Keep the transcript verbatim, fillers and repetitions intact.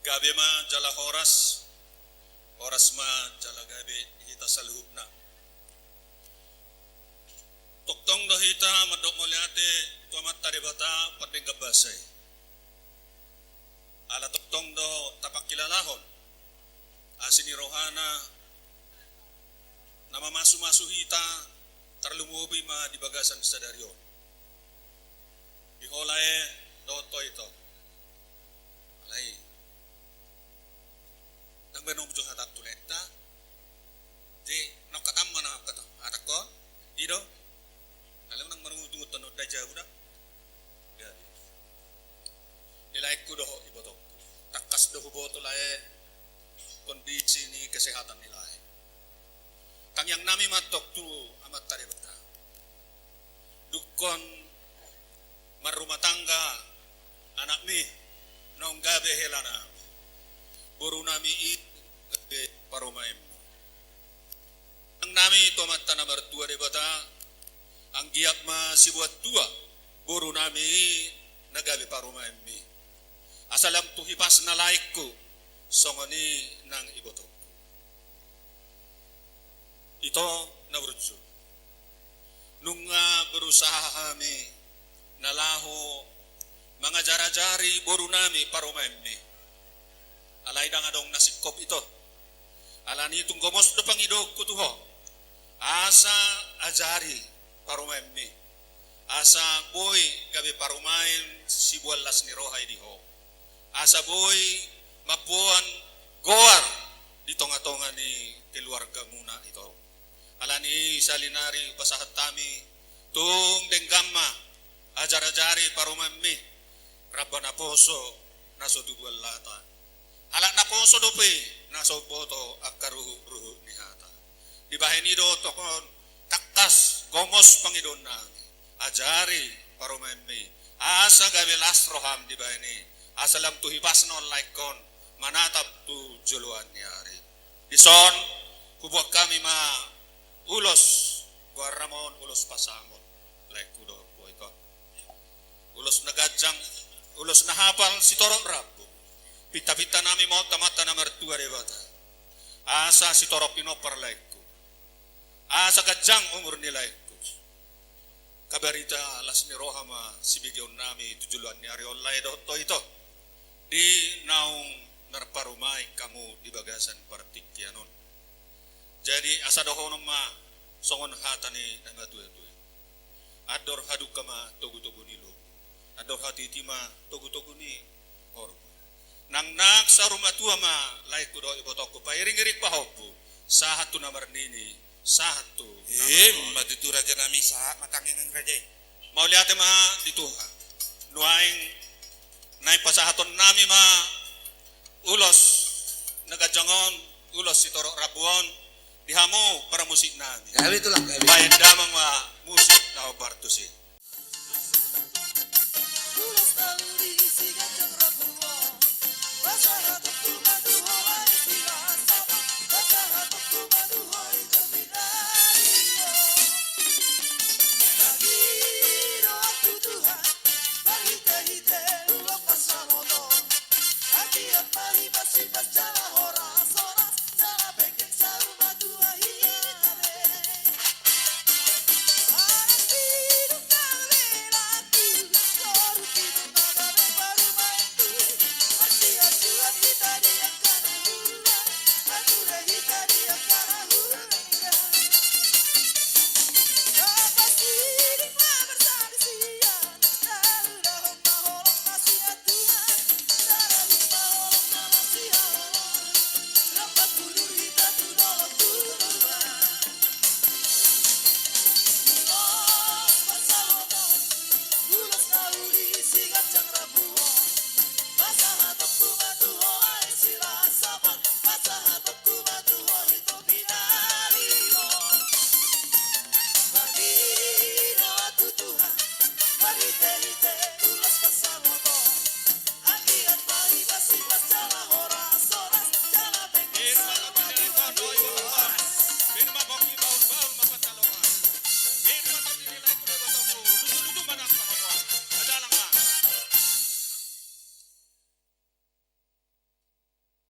Gabe ma jala horas, horas ma jala gabe di hita saluhutna. Tongtong do hita mandok mauliate tu Amanta Debata pardenggan basa i. Ala tongtong do tapangkilalahon asi ni rohana na mamasumasu hita, tarlumobi ma di bagasan sadari on. Di ho lae dohot ho ito. Alai ndang baen hamu jo hatangku lae ta. Jadi naung hatam ma na hatangku. I do. Alai unang marungutungut, tano dai jabu da. Jadi, di laengku dohot ibotongku, tangkas do huboto lae kondisi ni kesehatan ni lae. Tangiang nami ma antong tu Amanta Debata. Dungkon marrumah tangga anakmi, naung gabe hela nami. Boru nami i gabe parumaenmu. Tangiang nami tu Amanta na martua Debata, anggiat ma sibuat tua boru nami i na gabe parumaenmi. Asa lam tu hipasna laengku, songon i nang ibotongku. Ito na burju. Nunga berusaha hami na laho mangajarajari boru nami parumaenmi. Alai ndang adong na singkop ito. Alani tung gomos do pangidoonku tu ho. Asa ajari parumaenmi. Asa boi gabe parumaen siboan las ni roha i di ho. Asa boi mamboan goar di tongatonga ni keluargamuna ito. Alani i sahali nari hupasahat hami, tung denggan ma ajarajari parumaenmi, ramba naposo na so tubuan lata. Halak naposo dope na so umboto angka ruhutruhut ni hata. Dibahen i do tongtong tangkas gomos pangidoon nami. Ajari parumaenmi, asa gabe las roham dibahen i, asa lam tu hipasna on laengkon manatap tu joloan ni ari. Dison huboan hami ma ulos, goarna ma on ulos pasamot, laengku dohot ho ito. Ulos na ganjang, ulos na hapal sitorop rambu. Pintapinta nami ma on tu Amanta na martua Debata, asa sitorop pinompar laengku, asa ganjang umur ni laengku. Kabarita las ni roha ma sibegeon nami tu joloan ni ari on lae dohot ho ito, di naung marparumaen hamu di bagasan partingkian on. Jadi asa dohonon ma songon hata ni na matuatua i: Andor hadungka ma togutogu ni lombu, andor hatiti ma togutogu ni horbo. Nangnang saur matua ma laengku dohot ibotongku, pairingiring pahompu, sahat tu na marnini, sahat tu na marnono. Ima tutu raja nami, sahat ma tangiang raja i. Mauliate ma di Tuhan. Nuaeng naeng pasahaton nami ma ulos na ganjang on, ulos sitorop rambu on di hamu parmusik nami. Gabe tulang, gabe. Baen damang ma musik na hombar tusi.